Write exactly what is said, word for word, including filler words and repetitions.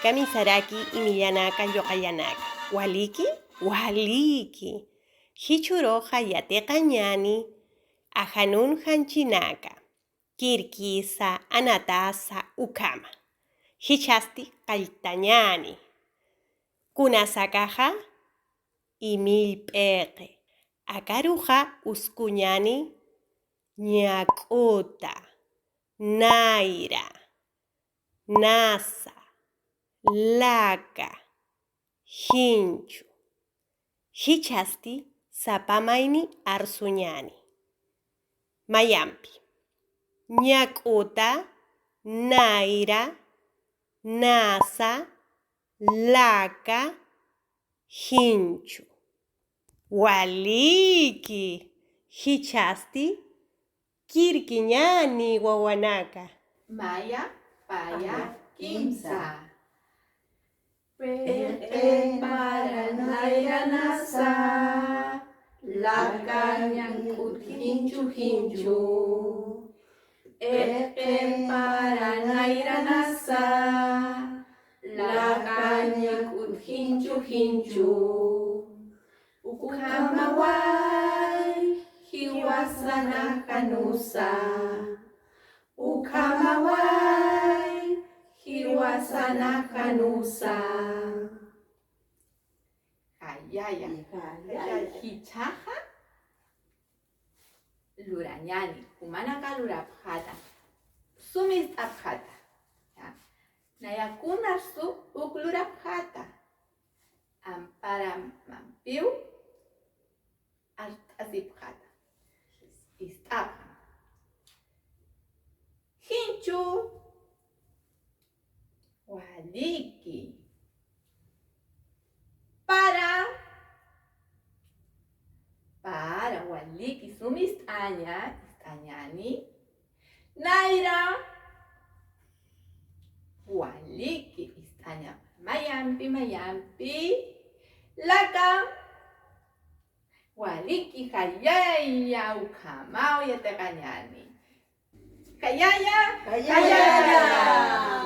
Kamisaraki imillanaka, lluqallanaka. Waliki? Waliki. Jichhüruxa yatiqañäni ajanun janchinaka, kirkisa, anatasa, ukhama. Jichhasti qalltañäni. Kunasakaxa imill p'iqi. Akaruxa uskuñäni ñak'uta, nayra, nasa, laka, jinchu. Jichhasti sapa mayni arsuñäni. Mayampi. Ñak'uta, nayra, nasa, laka, jinchu. Waliki, jichhasti kirkiñäni wawanaka. Maya, paya, kimsa. P'iqi, para, nayra, nasa, laka, ñak'ut, jinchu, jinchu. P'iqi, para, nayra, nasa, laka, ñak'ut, jinchu, jinchu. Ukhamaway, jiwasan ajanusa. Ukhamaway, jiwasan ajanusa. Jayaya. Jayaya. Jichhaxa lurañäni, jumanaka lurapxäta, sumist'apxäta. Ya. Naya kuna arsu uk lurapxäta. Ampara mampiw art'asipxäta. Ist'apxam. Jinchu. Waliki. Para. Para, waliki, sum ist'aña, ist'añäni. Nayra. Waliki, ist'aña. Mayampi, mayampi. Laka. Waliki, jayaya, ukhamaw yatiqañäni. Jayaya, jayaya. Jayaya.